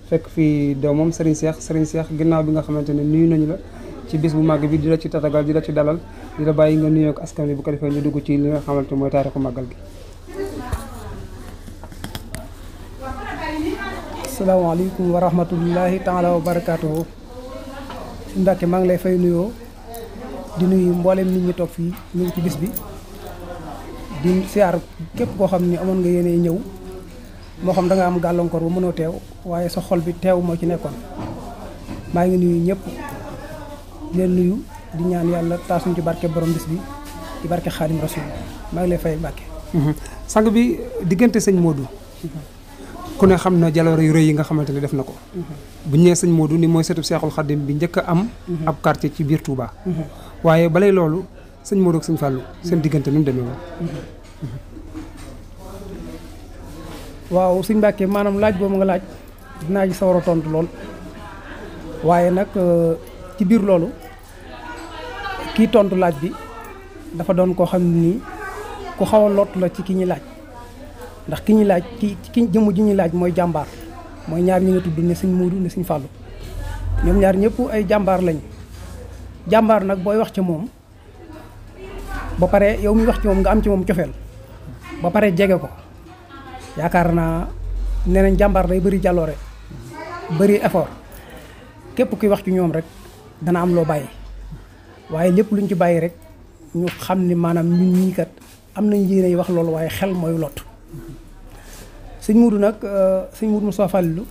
fekk fii doomam Serigne Cheikh ginnaaw bi nga xamante ne nuyu nañu la ci bis bu màgg bi di la ci tatagal di la ci dalal di la bàyyi nga nuyoo ak askan wi bu ko defee ñu dugg ci li nga xamante mooy taarixu màggal gi. asalaamaaleykum wa rahmatullahi taala wa barakaatuhu. si Mbàkke maa ngi lay fay nuyoo di nuyu mboolem nit ñi toog fii ñu ngi ci bis bi di siyaar képp koo xam ni amoon nga yéene ñëw moo xam da nga am gàllankoor ba mënoo teew waaye sa xol bi teew moo ci nekkoon maa ngi nuyu ñëpp leen nuyu di ñaan yàlla taasuñ ci barke borom bis bi ci barke Xaadim Rasul maa ngi lay fay Mbàkke. sang bi diggante sëñ Modou. ku ne xam na jaloore yu rëy yi nga xamante ne def na ko. bu ñu nee sëñ Modou ni mooy sëtu Seexul Xaadim bi njëkk a am. ab quartier ci biir Touba. waaye balay loolu sëñ Modou ak sëñ Fallou seen diggante ni mu demee woon. waaw sëñ Mbàkke maanaam laaj boobu nga laaj dinaa ci sawar a tontu lool waaye nag ci biir loolu kii tontu laaj bi dafa doon koo xam ni ku xaw a lott la ci ki ñuy laaj ndax ki ñuy laaj ki jëmm ji ñuy laaj mooy jàmbaar mooy ñaar ñi nga tudd ne sëñ Modou ne sëñ Fallou ñoom ñaar ñëpp ay jàmbaar lañ jàmbaar nag booy wax ci moom ba pare yow mi wax ci moom nga am ci moom cofeel ba pare jege ko yaakaar naa nee nañ jàmbaar day bëri jàlloore bëri effort képp kuy wax ci ñoom rek dana am loo bàyyi waaye lépp luñ ci bàyyi rek ñu xam ni maanaam ñun ñii kat am nañ yéene yi wax loolu waaye xel mooy lot sëñ Modou nag sëñ Modou Moustapha Fallou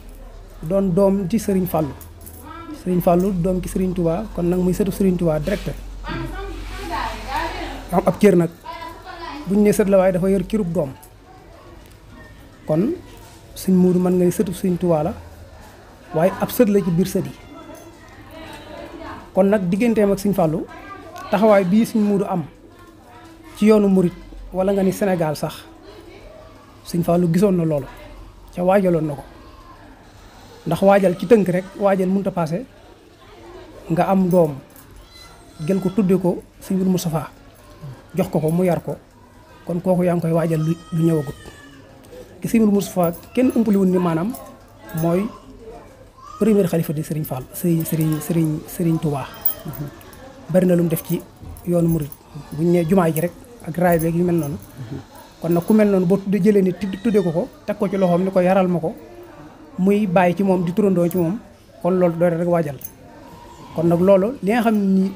doon doom ci Serigne Fallou doom ci Serigne Touba kon nag muy sëtu Serigne Touba direct am ab cër nag buñ ne sët la waaye dafa yor cërub doom kon sëñ Modou mën nga ni sëtu Serigne Touba la waaye ab sët la ci biir sët yi kon nag digganteem ak sëñ Fallou taxawaay bii sëñ Modou am ci yoonu murit wala nga ni Sénégal sax sëñ Fallou gisoon na loolu ca waajaloon na ko ndax waajal ci tënk rek waajal mënut a paase nga am doom jël ko tudde ko sëñ Modou Moustapha jox ko mu yar ko kon kooku yaa ngi koy waajal lu ñëwagut te sëñ Modou Moustapha kenn umpaliwul ni maanaam mooy premier xalifa di Serigne Fall Serigne Touba bari na lu mu def ci yoonu murit buñ ne jumaa ji rek ak raay beeg yu mel noonu kon nag ku mel noonu boo tuddee jëlee ni tudde ko teg ko ci loxoom ni ko yaral ma ko muy bàyyi ci moom di turandoo ci moom kon loolu doy rek waajal kon nag loolu li nga xam ne nii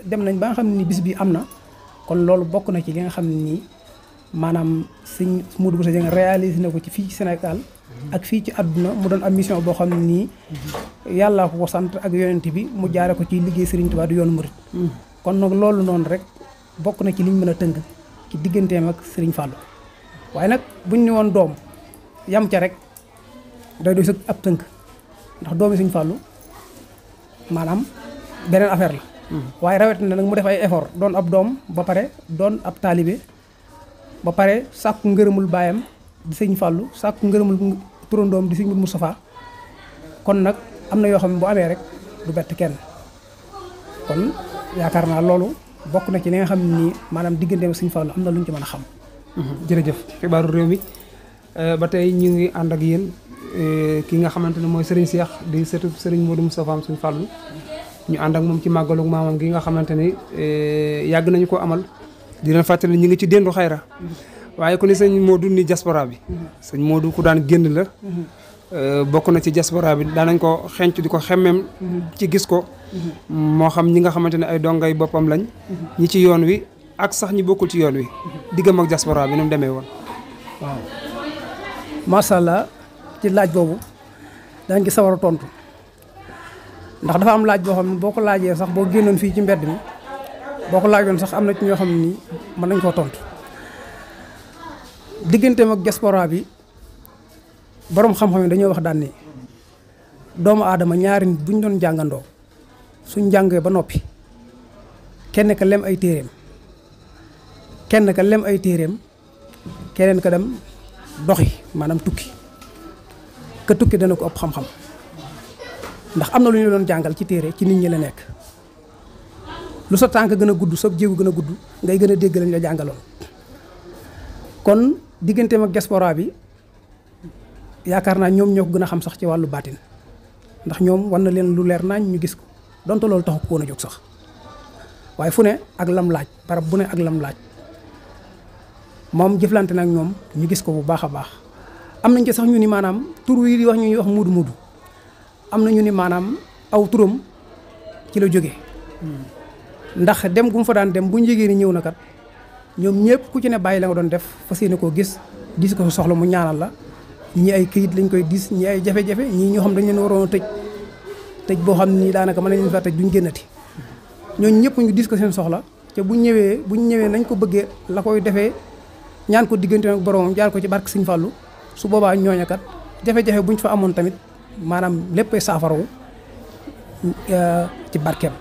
dem nañ ba nga xam ne nii bis bi am na kon loolu bokk na ci li nga xam ne nii maanaam sëñ Modou Bousso Dieng réalisé na ko ci fii ci Sénégal ak fii ci àdduna mu doon am mission boo xam ne nii yàllaa ko sant ak yonent bi mu jaare ko ci liggéey Serigne Touba du yoonu murit kon nag loolu noonu rek bokk na ci liñ mën a tënk ci digganteem ak Serigne Fallou waaye nag buñ ne woon doom yam ca rek day doy sëg ab tënk ndax doomi Serigne Fallou maanaam beneen affaire la waaye rawatina nag mu def ay effort doon ab doom ba pare doon ab taalibe ba pare sàkku ngërëmul baayam di sëñ Fallou sàkku ngërëmul turandoom di sëñ Moustapha kon nag am na yoo xam ne bu amee rek du bett kenn kon yaakaar naa loolu bokk na ci li nga xam ne nii maanaam digganteem sëñ Fallou am na lu ñu ci mën a xam. jërëjëf xibaaru réew mi ba tey ñu ngi ànd ak yéen ki nga xamante ne mooy Serigne Cheikh di sëtu Serigne Modou Moustapha am sëñ Fallou ñu ànd ak moom ci màggalu maamam gi nga xamante ni yàgg nañu ko amal di leen fàttali ñu ngi ci dendu xayra waaye ku ne sëñ Modou ni diaspora bi sëñ Modou ku daan génn la bokk na ci diaspora bi daanañ ko xenc di ko xemmem ci gis ko moo xam ñi nga xamante ne ay dongay boppam lañ ñi ci yoon wi ak sax ñi bokkul ci yoon wi diggam ak diaspora bi nu mu demee woon. waaw macha allah ci laaj boobu dañ ci sawar a tontu ndax dafa am laaj boo xam ne boo ko laajee sax boo génnoon fii ci mbedd mi boo ko laajoon sax am na ci ñoo xam ne nii mën nañ koo tontu digganteem ak diaspora bi borom xam-xam yi dañoo wax daan ni doomu aadama ñaari nit bu ñu doon jàngandoo suñ jàngee ba noppi kenn ka lem ay téeréem kenn ka dem doxi maanaam tukki ka tukki dana ko ëpp xam-xam ndax am na lu ñu doon jàngal ci téere ci nit ñi la nekk lu sa tànk gën a gudd sa jéegu gën a gudd ngay gën a dégg lañ la jàngaloon kon digganteem ak diaspora bi yaakaar naa ñoom ñoo ko gën a xam sax ci wàllu baatin ndax ñoom war na leen lu leer nañ ñu gis ko donte loolu taxu ko woon a jóg sax waaye fu ne ak lam laaj barab bu ne ak lam laaj moom jëflante nag ñoom ñu gis ko bu baax a baax am nañ ci sax ñu ni maanaam tur wi di wax ñuy wax muudu muudu am na ñu ni maanaam aw turam ci la jógee ndax dem gu mu fa daan dem bu ñu yégée ni ñëw na kat ñoom ñëpp ku ci ne bàyyi la nga doon def fas yéene koo gis ko sa soxla mu ñaanal la ñii ay këyit lañ koy dis ñii ay jafe-jafe ñii ñoo xam dañ leen waroon a tëj boo xam ni daanaka mën nañ leen fa tëj duñ génnati ñooñu ñëpp ñu dis ko seen soxla te buñ ñëwee nañ ko bëggee la koy defee ñaan ko diggante ak boromam jaar ko ci barke Sëñ Fallu su boobaa ñooña kat jafe-jafe buñ fa amoon tamit maanaam léppay saafarawu ci barkeem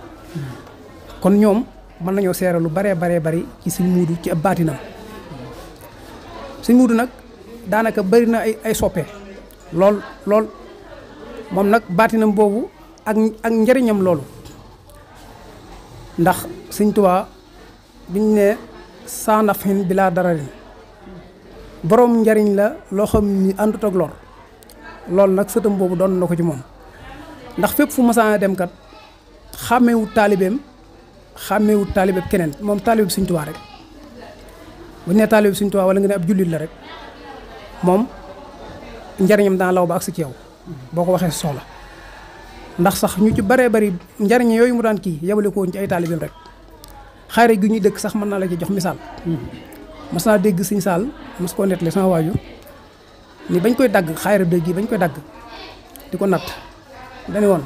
kon ñoom mën nañoo seere lu baree bari ci Sëñ Muudu ci ab baatinam Sëñ Muudu nag daanaka bari na ay soppe lool moom nag baatinam boobu ak njariñam loolu ndax Sëñ Tuubaa biñ ne saa nafin bi laa dararin boroom njariñ la loo xam ni àndut ak lor loolu nag sëtam boobu doon na ko ci moom ndax fépp fu masaana dem kat xàmmeewut taalibeem keneen moom taalibeem Sëñ Tuubaa rek bu ñu nee taalibeem Sëñ Tuubaa wala nga ne ab jullit la rek moom njariñam dana law ba agsi ci yow boo ko waxee soxla ndax sax ñu ci baree bari njariñ yooyu mu daan kii yebale ko woon ci ay taalibeem rek xayra gi ñuy dëkk sax mën naa la ci jox misaal mas naa dégg Sëñ Saal mas koo nettali sama waaju ni bañ koy dagg xayra dëgg yi bañ koy dagg di ko natt dañu woon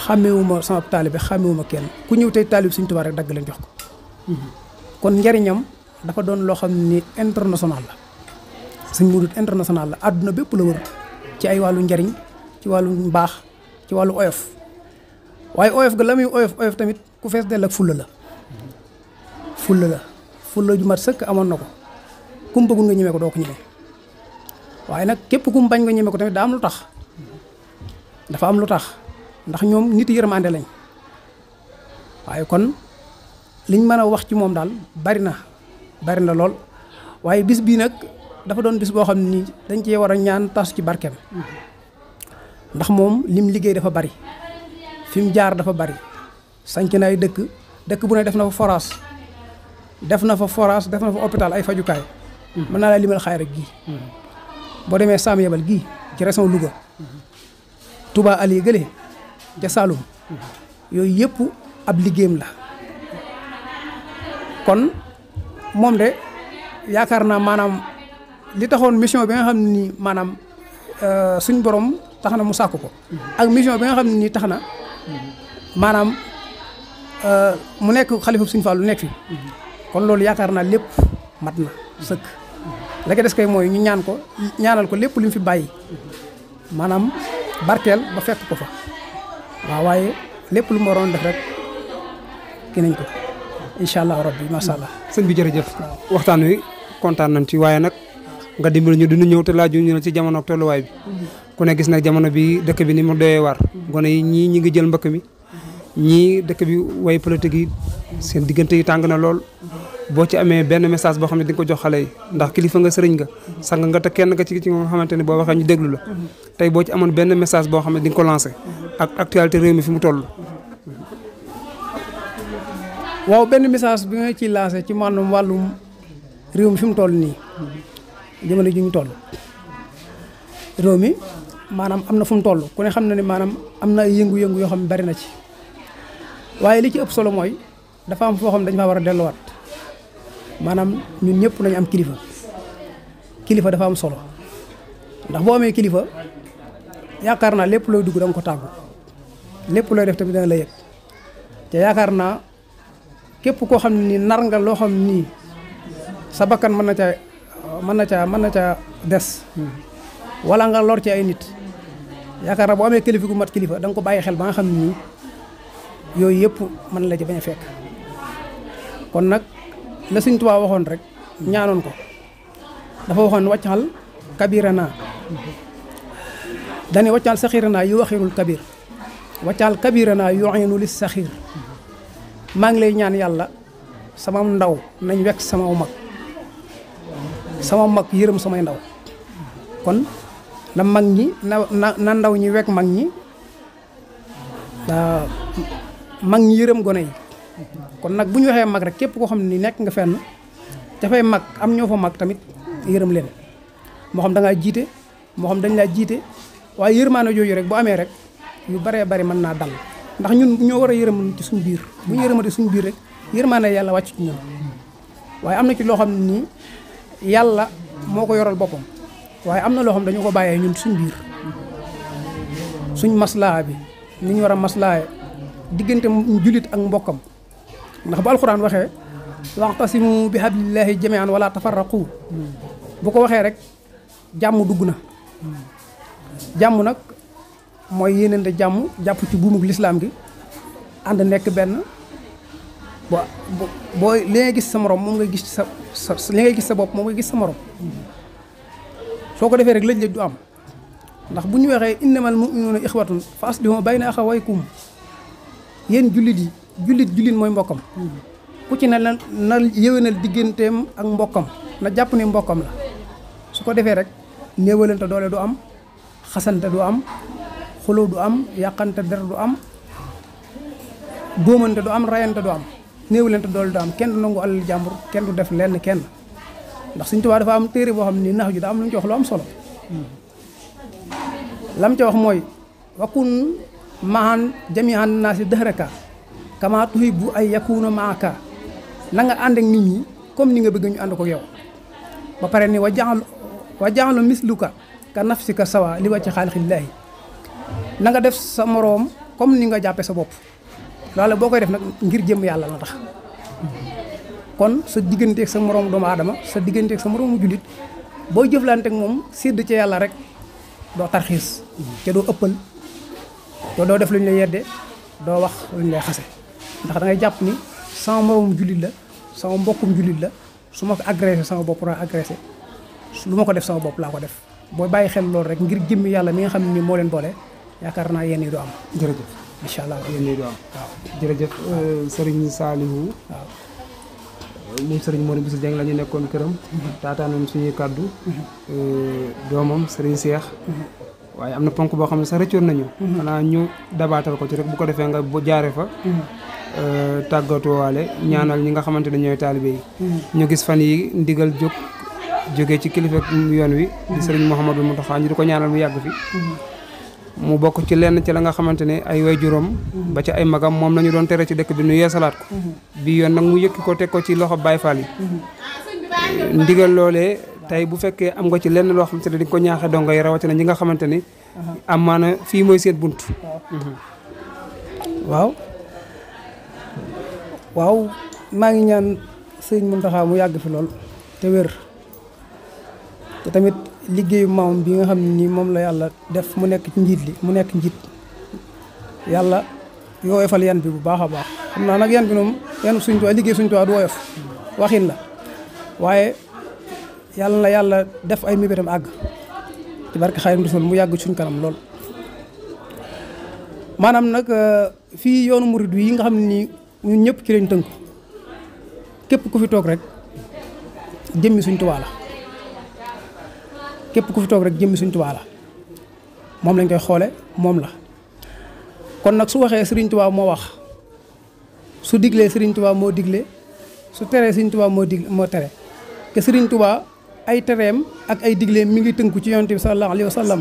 xàmmewuma sama taalibe xàmmewuma kenn ku ñëw tey taalibe Sëñ Tuubaa rek dagg leen jox ko kon njariñam dafa doon loo xam ni international la Sëñ Muudu international la àdduna bépp la wër ci ay wàllu njariñ ci wàllu mbaax ci wàllu oyof waaye oyof ga la muy oyof tamit ku fees dell ak fulla ju mat sëkk amoon na ko kum bëggul nga ñeme ko doo ko ñeme waaye nag képp kum bañ nga ñeme ko tamit dafa am lu tax ndax ñoom nit yërmande lañ waaye kon liñ mën a wax ci moom daal bari na lool waaye bis bii nag dafa doon bis boo xam ne nii dañ cee war a ñaan tasu ci barkeem ndax moom lim liggéey dafa bari fi mu jaar dafa bari sanc na ay dëkk bu ne def na fa forage def na fa hôpital ay fajukaay mën naa la limal xayra gii boo demee Sam Yabal gii ci région Louga Touba Ali gële ca Saloum yooyu yëpp ab liggéeyam la kon moom de yaakaar naa maanaam li taxoon mission bi nga xam ne nii maanaam suñ borom tax na mu sàkk ko ak mission bi nga xam ne nii tax na maanaam mu nekk xalifa Sëñ Fallu nekk fi kon loolu yaakaar naa lépp mat na sëkk la ko des kay mooy ñu ñaanal ko lépp lu mu fi bàyyi maanaam barkeel ba fekk ko fa waaw waaye lépp lu mu waroon def rek ki nañ ko incha allah rabbi macha allah. sëñ bi jërëjëf waxtaan wi kontaan nañ ci waaye nag nga dimbali ñu dinu ñëw te laaju ñu ne ci jamono ak tolluwaay bi ku ne gis nag jamono bi dëkk bi ni mu doyee war gone yi ñii ñi ngi jël mbëkk mi ñii dëkk bi way politique yi seen diggante yi tàng na lool boo ci amee benn message boo xam ne di nga ko jox xale yi ndax kilifa nga sëriñ nga sang nga te kenn nga ci nga xamante ne boo waxee ñu déglu la tey boo ci amoon benn message boo xam ne di nga ko lancé ak actualité réew mi fi mu toll. waaw benn message bi nga ciy lancé ci maanaam wàllum réew mi fi mu toll nii jamono ji ñu toll réew mi maanaam am na fu mu toll ku ne xam na ne maanaam am na ay yëngu-yëngu yoo xam ne bari na ci waaye li ci ëpp solo mooy dafa am foo xam ne dañu faa war a delluwaat maanaam ñun ñëpp nañu am kilifa dafa am solo ndax boo amee kilifa yaakaar naa lépp looy dugg da nga ko tàggu lépp looy def tamit dana la yëg te yaakaar naa képp koo xam ne nii nar nga loo xam nii sa bakkan mën na caa des wala nga lor ci ay nit yaakaar naa boo amee kilifa gu mat kilifa da nga ko bàyyi xel ba nga xam ne nii yooyu yëpp mën la ci bañ a fekk kon nag la Sëñ Tuubaa waxoon rek ñaanoon ko dafa waxoon wàccal kabirana dani wàccal saxirana yu waxirul kabir wàccal kabirana yu aynu lis saxir maa ngi lay ñaan yàlla sama ndaw nañ wekk sama mag yërëm samay ndaw kon na mag ñi na ndaw ñi wekk mag ñi mag ñi yërëm gone yi kon nag bu ñu waxee mag rek képp koo xam ne ni nekk nga fenn dafay mag am ñoo fa mag tamit yërëm leen moo xam da ngaa jiite moo xam dañ laa jiite waaye yërmaane jooju rek bu amee rek yu baree bari mën naa dal ndax ñun ñoo war a yërëm ci suñu biir bu ñu yërëmate suñu biir rek yërmaane yàlla wàcc ci ñun waaye am na ci loo xam ne nii yàlla moo ko yoral boppam waaye am na loo xam dañu ko bàyyee ñun suñ biir suñ maslaa bi ni ñu war a maslaa diggante jullit ak mbokkam ndax bu alxuraan waxee wa'tasimu bi hablillahi jami'an wala tafarraqu bu ko waxee rek jàmm dugg na jàmm nag mooy yéenante jàmm jàpp ci buumug lislaam gi ànd nekk benn boo li ngay gis sa morom moom ngay gis sa li ngay gis sa bopp moom ngay gis sa morom soo ko defee rek lëj-lëj du am ndax bu ñu waxee innamal mu'minuuna ixwatun fa aslihu bayna axawaykum yéen jullit mooy mbokkam ku ci ne na yéwénal digganteem ak mbokkam na jàpp ni mbokkam la su ko defee rek néewalante doole du am xasante du am xuloo du am yàqante der du am góomante du am rayante du am néewalante doole du am kenn du nangu alal jàmbur kenn du def lenn kenn ndax Sëñ Tuubaa dafa am téere boo xam ne nax ju daa am lu ñu ci wax lu am solo lam ca wax mooy wakun mahan jami'an naasi dëhraka kama tuhibbu ay yakuna maaka na nga ànd ak nit ñi comme ni nga bëgg ñu ànd ko yow ba pare ni wa ja'alu misluka ka nafsika sawa li wàcc xaalixillaahi na nga def sa moroom comme ni nga jàppe sa bopp loolu boo koy def nag ngir jëm yàlla la tax kon sa digganteeg sa moroom doomu aadama sa digganteeg sa moroomu jullit boo jëflanteeg moom sédd ca yàlla rek doo tarxiis te doo ëppal te doo def lu ñu lay yedde doo wax lu ñu lay xase ndax da ngay jàpp ni sama moroomu jullit la sama mbokkum jullit la su ma ko agressé sama bopp laa agressé lu ma ko def sama bopp laa ko def booy bàyyi xel loolu rek ngir jëmmi yàlla mi nga xam ne ni moo leen boole yaakaar naa yéen yi du am. jërëjëf incha allah yéen yi du am waaw jërëjëf Serigne Saliou waaw moom Serigne Modou Bousso Dieng la ñu nekkoon këram taataanoon suñuy kàddu doomam Serigne Cheikh waaye am na ponk boo xam ne sax rëccoon nañu xanaa ñu dabaatal ko ci rek bu ko defee nga bu jaare fa tàggatuwaale ñaanal ñi nga xamante ne ñooy taalibe yi ñu gis fan yi ndigal jógee ci kilifa yoon wi di Serigne Mouhamadou Mountakha ñu di ko ñaanal mu yàgg fi mu bokk ci lenn ci la nga xamante ne ay waajuram ba ci ay magam moom lañu doon tere ci dëkk bi nu yeesalaat ko bi yoon nag mu yëkki ko teg ko ci loxo Baye Fall yi ndigal loolee tey bu fekkee am nga ci lenn loo xamante ne di nga ko ñaaxe dongo yi rawatina ñi nga xamante ni amaana fii mooy seen bunt waaw maa ngi ñaan sëñ Mountakha mu yàgg fi lool te wér te tamit liggéeyu maam bi nga xam ne nii moom la yàlla def mu nekk ci njiit li mu nekk njiit yàlla woyofal yan bi bu baax a baax xam naa nag yan bi moom yan Sëñ Tuubaa liggéey Sëñ Tuubaa du woyof waxin la waaye yàlla na yàlla def ay mébétam àgg ci barke Xaadimu Rasuul mu yàgg suñ kanam lool maanaam nag fii yoonu murid yi nga xam ne nii ñun ñëpp ci lañ tënku képp ku fi toog rek jëmmi Sëñ Tuubaa la képp ku fi toog rek jëmmi Sëñ Tuubaa la moom lañ koy xoole moom la kon nag su waxee Sëriñ Tuubaa moo wax su diglee Sëriñ Tuubaa moo digle su teree Sëriñ Tuubaa moo tere te Sëriñ Tuubaa ay tereem ak ay digleem mi ngi tënku ci yonent bi sallallahu alayhi wa sallam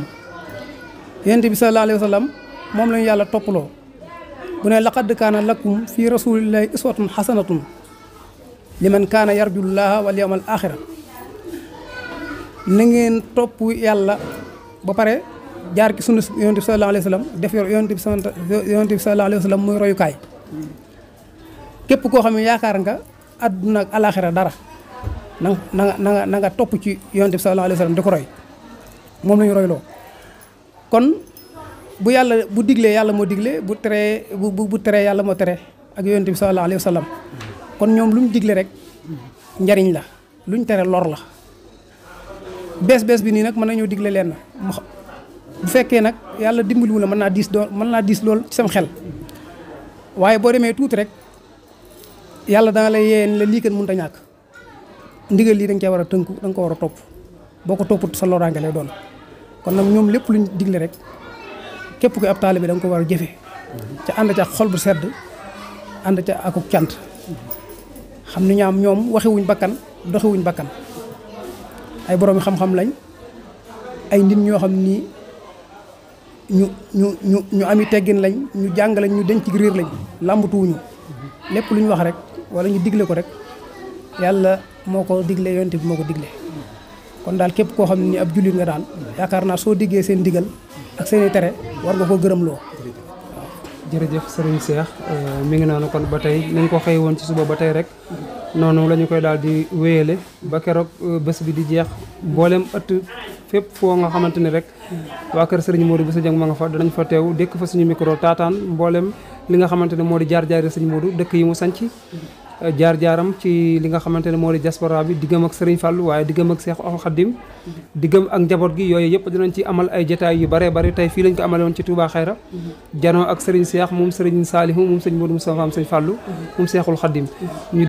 yonent bi sallallahu alayhi wa sallam moom lañu yàlla toppaloo bu ne laqad kaana lakum fi rasulillahi uswatun hasanatun liman kaana yarjullaha wal yawmal axira na ngeen topp yàlla ba pare jaar ki sunna yonent bi sallallahu alayhi wa sallam def yonent bi sallallahu alayhi wa sallam muy royukaay képp koo xam ne yaakaar nga àdduna ak alaxira dara na nga topp ci yonent bi sallallahu alayhi wa sallam di ko roy moom la ñu royloo kon bu yàlla bu diglee yàlla moo diglee bu teree yàlla moo tere ak yonent bi sallallahu alayhi wa sallam kon ñoom lu ñu digle rek njariñ la lu ñu tere lor la bees bi nii nag mën nañoo digle leen bu fekkee nag yàlla dimbaliwu la mën naa diis lool ci sam xel waaye boo demee tuuti rek yàlla danga lay yee la lii kan mënut a ñàkk ndigal lii da nga cee war a tënku da nga ko war a topp boo ko topput sa loraange lay doon kon nag ñoom lépp luñ digle rek képp koy ab taalibe da nga ko war a jëfe ca ànd ca xol bu sedd ànd ca akuk cant xam ni ñoom waxiwuñ bakkan doxiwuñ bakkan ay borom xam-xam lañ ay nit ñoo xam ni ñu ami teggin lañ ñu jàng lañ ñu denc ci réer lañ làmbatuwuñu lépp lu ñu wax rek wala ñu digle ko rek yàlla moo ko digle yonte bi moo ko digle kon daal képp koo xam ne ni ab jullit nga daal yaakaar naa soo diggee seen digal ak seen i tere war nga ko gërëmloo. jërëjëf sëriñ Cheikh mi ngi noonu kon ba tey nañ ko xëy woon ci suba ba tey rek noonu la ñu koy daal di wéyale ba keroog bés bi di jeex mboolem ëtt fépp foo nga xamante ni rek waa kër sëriñ Modou Bousso Dieng ma nga fa danañ fa teew dékk fa suñu micro taataan mboolem li nga xamante ne moo di jaar-jaari sëriñ Modou dëkk yi mu sanc jaar-jaaram ci li nga xamante ne moo di diaspora bi diggam ak Serigne Fallou waaye diggam ak Cheikh Khadim diggam ak njaboot gi yooyu yëpp dinañ ci amal ay jotaay yu bare bari tey fii lañ ko amale woon ci Touba Xayra janoo ak Serigne Cheikh moom Serigne Salihu moom Serigne Modou Moustapha am Serigne Fallou moom Cheikhul Khadim